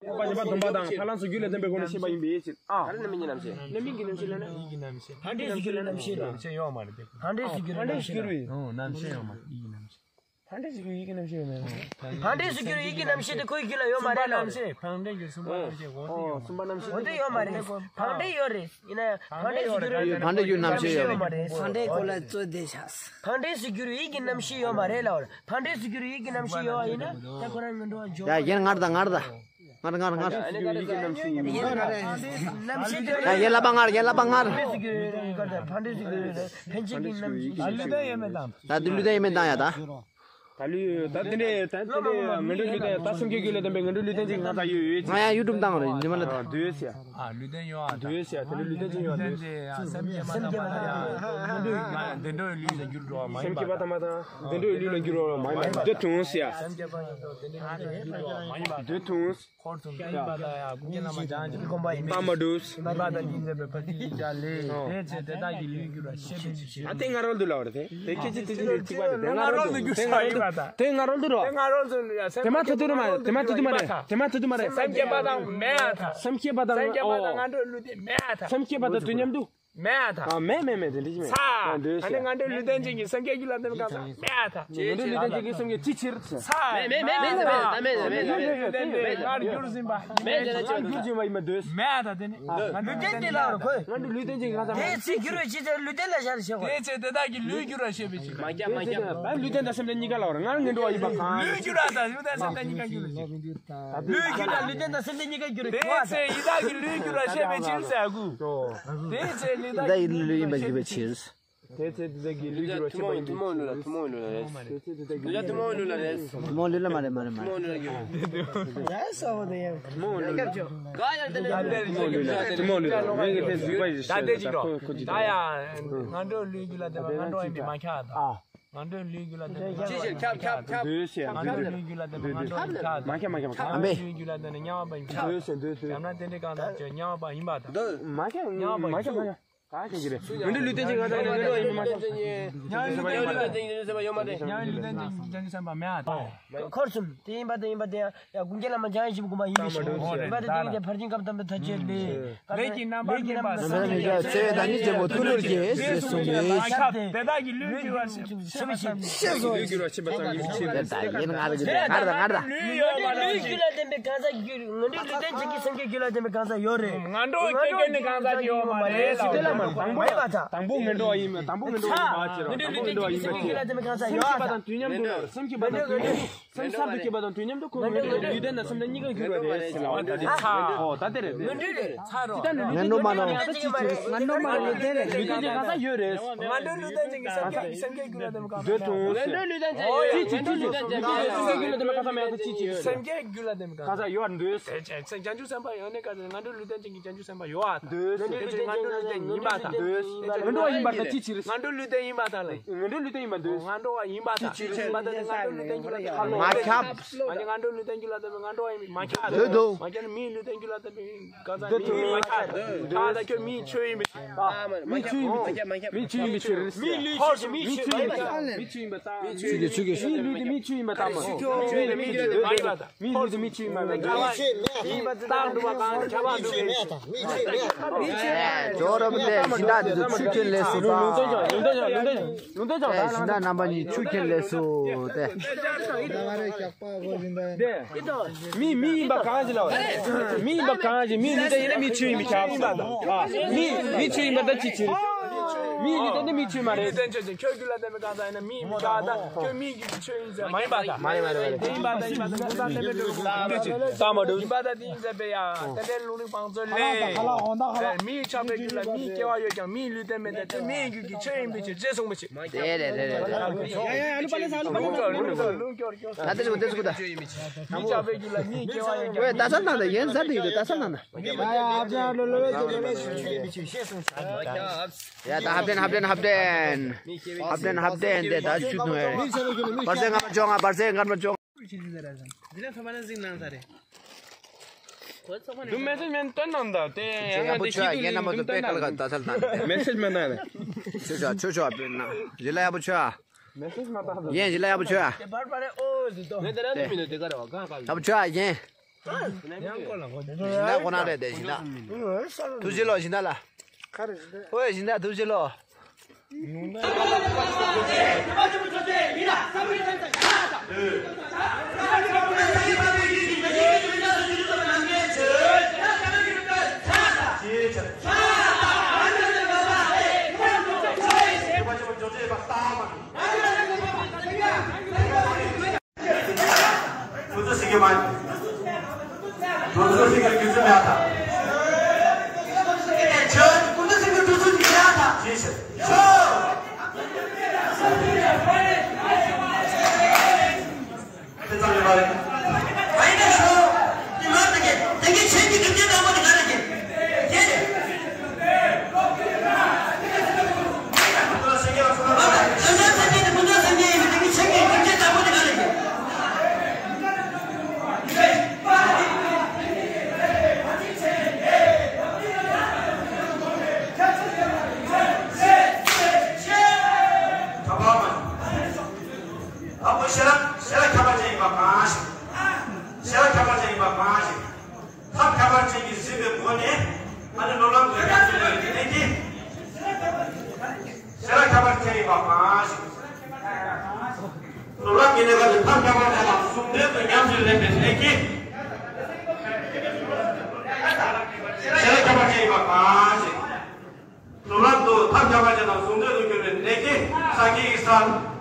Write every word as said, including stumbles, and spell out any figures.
པ་ཉིད་པ་སྡོམ་པ་དང་ཕ་ལམ་སོགས་རྒྱུད་ལ་ལྡན་པའི་སྒོ་ནས་ཤེས་པ་ཡིན་པའི་ཕྱིར། ཨ། ད་ལ་རྣམ་སྨིན་གྱི་རྣམ་ཤེས། རྣམ་སྨིན་གྱི་རྣམ་ཤེས་ལ་ནི། ཡིད་ཀྱི་རྣམ་ཤེས། ཕར་འདྲེན་གྱི་རྣམ་ཤེས་ལ། རྣམ་ཤེས་ཡོད་མ་རེད་དེ། ཕར་འདྲེན་གྱི་རྣམ་ཤེས་ཡོད་མ་རེད། ཡིད་ཀྱི་རྣམ་ཤེས། ཨོ་རྣམ་ཤེས་ཡོད་མ་རེད། ཡིད་ཀྱི་རྣམ་ཤེས། ཕར་འདྲེན་གྱི་ཡིད་ཀྱི་རྣམ་ཤེས་ཡོད་མ་རེད། ཕར་འདྲེན་གྱི་ཡིད་ཀྱི་རྣམ་ཤེས་དེ་ཁོའི་རྒྱུད་ལ་ཡོད་མ་རེད་ལ། གསུམ་པ་རྣམ་ཤེས། ཕར་འདྲེན་གྱི་གསུམ་པ་རྣམ་ཤེས། འོ་དེ་ཡོད་མ་རེད། ཕར་འདྲེན་ཡོད་རེད། ཡིན་ན་ཡང་ཕར་འདྲེན་གྱི་ཡིད་ཀྱི་རྣམ་ཤེས་ཡོད་མ་རེད། ཕར་འདྲེན་གྱི་ཡིད་ཀྱི་རྣམ་ཤེས་ཡོད་མ་རེད། ཕར་འདྲེན་གྱི་ཡིད་ཀྱི་རྣམ་ཤེས་ཡོད་མ་རེད་ལ། ཕར་འདྲེན་གྱི་ཡིད་ཀྱི་རྣམ་ཤེས་ཡོད་པ་ཡིན་ན་ད་ཁོ་རང་ངན་འགྲོ་བ་འཇོག་ཡ། ཡིན་ང་རེད་ད་ང་རེད་ད། ང་རེད་ང་རེད་ང་རེད། ཡ་ཡན་ལག་པ་ལྔ་རེད། ཡན་ལག་པ་ལྔ་རེད། ད་འདི་ལུས་རྟེན་ཡིན་མིན་བཏང་ཡ་ད། ད་ལུས་ད་དེ་འདྲས་ད་དེ་འདྲས་ངན་འགྲོའི་ལུས་རྟེན་ད་སེམས་ཀྱི་རྒྱུད་ལ་ལྡན་པའི་ངན་འགྲོའི་ལུས་རྟེན་ཅིག་ང་ད་ཡོད་ཡོད་ཅིག་ང་ཡང་ཡུ་ཊུབ་བཏང་རེད་འདི་མ་ལ་ད། འདོད་ཟེར། ཨ་ལུས་རྟེན་ཡོད་ཨ། འདོད་ཟེར་དེ་འདྲའི་ལུས་རྟེན་ཅིག་ཡོད་འདོད་ཟེར། སེམས་བསྐྱེད་པ་དང་། བདེ་འགྲོའི་ལུས་ལ་འགྱུར་འགྲོ་བ་མ་ཡིན་པ། སེམས་བསྐྱེད་པ་དང་མ་དང་བདེ་འགྲོའི་ལུས་ལ་འགྱུར་བ་མ་ཡིན་པ་འདོད་དུ་འོང་ཟེར། སེམས་བསྐྱེད་པ་ཡང་བདེ་འགྲོའི་ལུས་ལ་འགྱུར་བ་མ་ཡིན་པ་འདོད་དུ་འོང་། འཁོར་གསུམ་ཡིན་པ་དང་ཡང་ཀུན་མཁྱེན་བླ་མ་འཇམ་དབྱངས་ཀྱི་གོ་འཕང་ཡིན་པའི་ཕྱིར། ཡིན་པ་དང་ཉིད་མཛད་པའི་བར་དུ་ཡིན་བྱ་ལས། དེ་ཚེ་དེ་དག་གི་ལུས་འགྱུར་བར་ཤེས་པའི་ཕྱིར། ཨ་དེ་ང་རང་ལུས་ལ་བར་དེ་དེ་སྐད་ཅིག་དེ་ཅིག་གཅིག་པ་རེད། དེ་ང་རང་ལུས་ལུས་དེ་ང་རང་ལུས་དེ་ང་རང་ལུས་རོ། དེ་ང་རང་ལུས་ལུས་ཡ་སེམས་དེ་མ་ཐུ་དུ་རེད་མ་རེད། དེ་མ་ཐུ་དུ་མ་རེད། དེ་མ་ཐུ་དུ་མ་རེད། སེམས་བསྐྱེད་པ་དང་མེད་ཨ་ཐ། སེམས་བསྐྱེད་པ་དང་སེམས་བསྐྱེད་པ་དང་ང་འགྲོ་ལུས་དེ་མེད་ཨ་ཐ། སེམས་བསྐྱེད་པ་དང་དུས་མཉམ་དུ། མེད་ཨ་ཐ། ཨ་མེད་མེད་མེད་དེ་འདྲ་ཞིག་མེད། ས། ཨ་འདོད་ཨ་ནི་ང་འདོད་ལུས་རྟེན་ཅན་གྱི་སངས་རྒྱས་རྒྱུད་ལ་ལྡན་པའི་གང་ཟག་མེད་ཨ་ཐ། ང་འདོད་ལུས་རྟེན་ཅན་གྱི་སངས་རྒྱས་ཅི་ཕྱིར་ཟེར། ས། མེད་མེད་མེད་མེད་མེད་མེད་མེད་མེད་མེད་མེད་མེད། ལུས་རྟེན་དེ་སྔར་འགྱུར་ཟིན་པ། མེད་ཅེ་ན་ཅེ་འགྱུར་ཟིན་པ་ཡིན་པ་འདོད། མེད་ཨ་ཐ་དེ་ནི། ལུས་རྟེན་དེ་ལ་རུ་ཁོས། ང་འདོད་ལུས་རྟེན་ཅན་གྱི་གང་ཟག་མེད། དེ་ཚེ་འགྱུར་བའི་ཕྱིར་དེ་ལུས་རྟེན་ལ་ཤར་ཞེས་པ། དེ་ཚེ་དེ་དག་གི་ལུས་འགྱུར་བར་ཤེས་པའི་ཕྱིར། མ་ཁྱབ་མ་ཁྱབ། ད་ལུས་རྟེན་དང་སེམས་ཅན་གཉིས་ཀ་ལ་རུ་ང་ངན་འགྲོ་བ་ཡིན་པ་གང་། ལུས་འགྱུར་བ་དང་ལུས་རྟེན་སེམས་ཅན་གཉིས་ཀ་འགྱུར་བའི་ཕྱིར། ལུས་ཀྱི་ལ་ལུས་རྟེན་དང་སེམས་ཅན་གཉིས་ཀ་འགྱུར་བའི་དེ་ཚེ་ཡི་དྭགས་ཀྱི་ལུས་འགྱུར་བར་བཤད་པའི་ཕྱིར་ཟེར་དགོས། དེ་ཚེ་ལུས་དྭགས་ཀྱི་ལུས་ཡིན་པར་འགྱུར་བའི་ཕྱིར། དེ་ཚེ་དེ་དག་གི་ལུས་འགྱུར་བར་བཤད་པ་ཡིན་པའི་ཕྱིར། ཐུན་མོང་ལུས་ལ་ཐུན་མོང་ལུས་ལ་རེད། དེ་ཚེ་དེ་དག་གི་ལུས་ཐུན་མོང་ལུས་ལ་རེད། ཐུན་མོང་ལུས་ལ་མ་རེད་མ་རེད་མ་རེད། ཐུན་མོང་ལུས་ལ་རེད། ཐུན་མོང་ལུས་ལ་ཐུན་མོང་ལུས་ལ་ཐུན་མོང་ལུས་ལ་ངེད་ཀྱི་དེ་གཟུགས་པ་ཡིན་ད་དེ་ཅི་འགྲོ། ད་ཡ་ང་འགྲོ་ལུས་རྒྱུད་ལ་དེ་ང་འགྲོ་ཡིན་པའི་མ་ཁྱབ་ད། ང་འགྲོའི་ལུས་རྒྱུད་ལ་དེ་ཅི་ཞིག་ཁྱབ་ཁྱབ་ཁྱབ། འདོད་ཟེར། ང་འགྲོའི་ལུས་རྒྱུད་ལ་དེ་ང་འགྲོ་ཡིན་ཁྱབ། མ་ཁྱབ་མ་ཁྱབ་མ་ཁྱབ། ང་འགྲོའི་ལུས་རྒྱུད་ལ་དེ་ནི་དམྱལ་བ་པ་ཡིན་ཁྱབ། འདོད་ཟེར་འདོད་འདོད། ཡང་ན་དེ་འདྲའི་གང་ལྟར་བྱས་དམྱལ་བ་པ་ཡིན་པ་དང་། མ་ཁྱབ་དམྱལ་བ་པ་ཡིན་ཁྱབ། ག་ཁྱབ་ཀྱི་རེད། ང་འགྲོའི་ལུས་རྟེན་ཅན་གང་ལྟར་ང་འགྲོ་ཡིན་པ་མ་ཁྱབ། དམྱལ་བའི་ལུས་རྟེན་ཅན་གྱི་བྱང་ཆུབ་སེམས་དཔའ་མེད་ཨ། འཁོར་གསུམ་དེ་ཡིན་པ་དེ་ཡིན་པ་དེ་ཡང་ཡང་ཀུན་མཁྱེན་བླ་མ་འཇམ་དབྱངས་བཞི་པོ་དགོངས་པ་ཡིན་པའི་ཕྱིར། ཡིན་པ་དེ་དེ་ཡིན་ཏེ་ཕར་ཕྱིན་སྐབས་དམ་པའི་མཐའ་བཅད་ལས། ལས་ཀྱི་རྣམ་པར་སྨིན་པ་བསམ་པའི་ཡིད་ཀྱི་བརྩེ་བའི་བདག་ཉིད་ཆེན་པོ་ཐུགས་ལྷུར་བསྐྱེད་ཞེས་གསུངས་པས། དེ་དག་གི་ལུས་འགྱུར་བར་ཤེས་པའི་ཕྱིར། ལུས་འགྱུར་བར་ཤེས་པ་ཙམ་ཡིན་པའི་ཕྱིར། དེ་ལྟ་ཡིན་ང་རེད་ང་རེད་ང་རེད། ལུས་ཡོད་མ་རེད། ལུས་རྒྱུད་ལ་ལྡན་པའི་གང་ཟག་གི་རྒྱུད་ང་འགྲོའི་ལུས་རྟེན་ཅན་གྱི་སེམས་ཀྱི་རྒྱུད་ལ་ལྡན་པའི་གང་ཟག་ཡོད་རེད། ང་འགྲོ་བ་སྐྱེ་མཁན་ནི་གང་ཟག་ཅིག་ཡོད་མ་རེད་ལ། དེ་ལ་མ་དང་པོ་མ་ཡིན་པ་དང་། དང་པོ་ངན་འགྲོ་བ་ཡིན་མ་དང་པོ་ངན་འགྲོ་བ་ཡིན་པ་ཅེས་དང་པོ་ངན་འགྲོ་བ་ཡིན་པ་ཅེས། སེམས་བསྐྱེད་པ་དང་དུས་མཉམ་དུ་སེམས་བསྐྱེད་པ་དང་དུས་མཉམ་དུ། སེམས་གསར་དུ་སྐྱེས་པ་དང་དུས་མཉམ་དུ་ཁོ་ངན་འགྲོའི་ལུས་རྟེན་དང་སེམས་ལ་གཉིས་ཀ་འགྱུར་བ་རེད་ཟེར་ལ་འོ་ད་དེ་ཚ་འོ་ད་དེ་རེད། ངན་འགྲོ་རེད། ཚ་རོ། ཅི་ལྟར་ནི་ལུས་རྟེན་ཅན་གྱི་ང་ཚ་ཅི་ཅི་རེད། ངན་འགྲོ་མ་རེད་ལུས་རྟེན་རེད། ལུས་རྟེན་ཅན་གང་ས་ཡོད་རེད། ངན་འགྲོའི་ལུས་རྟེན་ཅན་གྱི་སེམས་བསྐྱེད་ཀྱི་སེམས་བསྐྱེད་ཀྱི་ལུས་རྟེན་གང་ས་འདོད་དུ་ངན་འགྲོའི་ལུས་རྟེན་ཅན་ཡོད། ཅི་ཅི་ཅི་ཅི་སེམས་བསྐྱེད་ཀྱི་ལུས་རྟེན་གང་ས་མེད་ཅི་ཅི་རེད། སེམས་བསྐྱེད་ཀྱི་ལུས་རྟེན་གང་ས་ཡོད་འདོད། བྱང་ཆུབ་སེམས་དཔའ་ཡོད་ནས་ག་ཚོད་ངན་འགྲོའི་ལུས་རྟེན་ཅན་གྱི་བྱང་ཆུབ་སེམས་དཔའ་ཡོད་ཨ། འདོད། ངན་འགྲོའི་ལུས་རྟེན་ཅན་ངན་འགྲོའི་ལུས་རྟེན་ཡིན་པ་དང་། འདོད། ངན་འགྲོ་བ་ཡིན་པར་ཐལ་ཅི་ཕྱིར། ངན་འགྲོའི་ལུས་རྟེན་ཡིན་པ་དང་ལས། ངན་འགྲོའི་ལུས་རྟེན་ཡིན་པར་འདོད། ངན་འགྲོ་བ་ཡིན་པ་དང་། ཅི་ཕྱིར། ཡིན་པ་དང་ངན་འགྲོའི་ལུས་རྟེན་གྱི་ལུས་རྟེན་མ་ཁྱབ། ངན་འགྲོའི་ལུས་རྟེན་གྱི་ལུས་རྟེན་ངན་འགྲོ་བ་ཡིན་མ་ཁྱབ། འདོད་དོ། མ་ཁྱབ་ནི་མིའི་ལུས་རྟེན་གྱི་ལུས་རྟེན་གང་ཟག་མི་ཡིན་མ་ཁྱབ། ད་ལྟ་ཁྱོད་མིའི་ཆོས་ཡིན་པའི་ཕྱིར། མི་ཆོས་ཡིན་པའི་ཕྱིར། མི་ཆོས་ཡིན་པའི་ཕྱིར། མི་ལུས་ཆོས་མི་ཆོས་ཡིན་པའི་ཕྱིར། མི་ཆོས་ཡིན་པའི་ཕྱིར། མི་ཆོས་ཡིན་པའི་ཕྱིར། མི་ལུས་དེ་མི་ཆོས་ཡིན་པ་དང་མ། མི་ལུས་དེ་མི་ཆོས་ཡིན་པ་དང་། མི་ལུས་དེ་མི་ཆོས་ཡིན་པ་དང་། རྟག་འགྲུབ་པ་གང་ཁྱབ་པ་འགྲུབ་པའི་ཕྱིར། ཇོ་རབ་ཏེ་ཤིང་རྟ་འདི་ཚོ་ཆུ་ཁྱེར་ལས་སུ་དང་། ལུང་སྟོན་ལུང་སྟོན་ལུང་སྟོན་ལུང་སྟོན་ལུང་སྟོན་ལུང་སྟོན་ལུང་སྟོན། ཤིང་རྟ་རྣམ་པ་གཉིས་ཆུ་ཁྱེར་ལས་སུ་སྟེ། མི་མི་ཡིན་པ་གང་ཞིག་ལ་བ་རེད། མི་ཡིན་པ་གང་ཞིག་མི་ལུས་རྟེན་ཡིན་ན་མི་ཆོས་ཡིན་པའི་ཆ་ཡིན་པ་དང་། མི་མི་ཆོས་ཡིན་པ་ད་ཅི་ཕྱིར། མི་ལུས་རྟེན་ནི་མི་ཆོས་མ་རེད། ལུས་རྟེན་ཆོས་ཅན་ཁྱོད་རྒྱུད་ལ་ལྡན་པའི་གང་ཟག་ཡིན་ན་མི་མི་ཆགས་དང་ཁྱོད་མི་རྒྱུད་ཀྱི་ཆོས་ཡིན་ཟེར་མ་ཡིན་པ་དང་། མ་རེད་མ་རེད་མ་རེད། ཡིན་པ་དང་ཡིན་པ་དང་ཡིན་པ་དང་ཡིན་པ་དང་ཡིན་པ་དང་ཡིན་པ་དང་དེ་ཡིན་ཟེར་བས་ཡ། དེ་འདྲའི་ལུང་རིགས་བང་མཛོད་ལས། མིའི་ཆགས་པའི་རྒྱུད་ལ་མིའི་སྐྱེ་བ་ཡོད་ཀྱང་མིའི་ལུས་རྟེན་མེད་དེ་དེ་མིའི་རྒྱུད་ཀྱི་ཆོས་ཡིན་པའི་ཕྱིར་ཅེས་གསུངས་པ་ཞིག་དེ་རེད་དེ་རེད་དེ་རེད། ལུང་སྐྱོར་ལུང་སྐྱོར་ལུང་སྐྱོར་སྐྱོར། ད་དེ་ཚོ་དེ་ཚོ་གི་ད། མིའི་ཆགས་པའི་རྒྱུད་ལ་མིའི་སྐྱེ་བ་ཡོད་ཀྱང་། ད་ས་ན་ད་ཡན་ས་དེ་ཡོད་ད་ས་ན་ན། ཡ་ད་ཧབ་དེན་ཧབ་དེན་ཧབ་དེན། ཧབ་དེན་ཧབ་དེན་དེ་ད་ཆུ་ཐུང་ཨེ། བར་སེ་ང་མ་ཅོ་ང་བར་སེ་ང་མ་ཅོ། འདི་ལ་ཚང་མ་ན་གཟིགས་གནང་ས་རེད། འདི་མེ་སེ་ཇི་མེད་སྟོན་གནང་ད་དེ་ཡང་ང་དེ་ཤི་དུས་ནི་འདི་སྟོན་གནང་ད། མེ་སེ་ཇི་མེད་ན་རེད། ཆོས་ཆོས་ཆོས་ཆོས་ཨ་པེ་ན་ཞི་ལ་ཡག་པོ་ཆོས་ཨ། མེ་སེ་ཇི་མ་ད་ཡེན་ཞི་ལ་ཡག་པོ་ཆོས་ཨ། དེ་བར་བར་ཨོ་ཟི་དོ། ངས་དེ་ར་ནི་མི་ནོ་དེ་ག་ར་བ་གང་གང་ཡག་པོ་ཆོས་ཨ་ཡེན། སྦྱིན་བདག་ཁོ་ན་རེད་དེ་སྦྱིན་བདག་ཐུགས་རྗེ་ལོ་སྦྱིན་བདག་ལ། ཁ་རེ་སྦྱིན་བདག་ཨོའི་སྦྱིན་བདག་ཐུགས་རྗེ་ལོ། ཁོ་ཚོ་ཟེར་གྱི་མ། ཁོ་ཚོ་ཟེར་གྱི་རྒྱུ་མཚན་མེད་ད། ཁོ་ཚོ་ཟེར་གྱི་རྒྱུ་མཚན་མེད་ད། ཞེས་ཟེར། དེ་ཙམ་ཡོད་པ་རེད། ཨ་ཡིན་ན་ཤོག་དེ་མ་དེ་གས་དེ་གས་ཆེན་གྱི་གྲུབ་ཆེན་དང་པོ་དེ་ག་རེ་གས། དེ་རེད། ད་ཁོ་ཤེས་རབ་ཤེས་རབ་ཁྱད་པར་ཅན་ཡིན་པ་གང་ཞིག་ཤེས་རབ་ཁྱད་པར་ཅན་ཡིན་པ་གང་ཞིག་ཐབས་ཁྱད་པར་ཅན་གྱིས་ཟིན་པའི་སྒོ་ནས་ཨ་ནི་སྨོན་ལམ་དུ་ཉམས་སུ་ལེན་པའི་གནད་ཀྱིས། ཤེས་རབ་ཁྱད་པར་ཅན་ཡིན་པ་གང་ཞིག་སྨོན་ལམ་གྱི་གནས་སྐབས་སུ་ཐབས་ཁྱད་པར་ཅན་དང་ཟུང་འབྲེལ་དུ་ཉམས་སུ་ལེན་པའི་གནད་ཀྱིས། ཤེས་རབ་ཁྱད་པར་ཅན་ཡིན་པ་གང་ཞིག་སྨོན་ལམ་དུ་ཐབས་ཁྱད་པར་ཅན་དང་ཟུང་འབྲེལ་དུ་གྱུར་པའི་གནད་ཀྱིས་ས་དགེ་བའི་ས།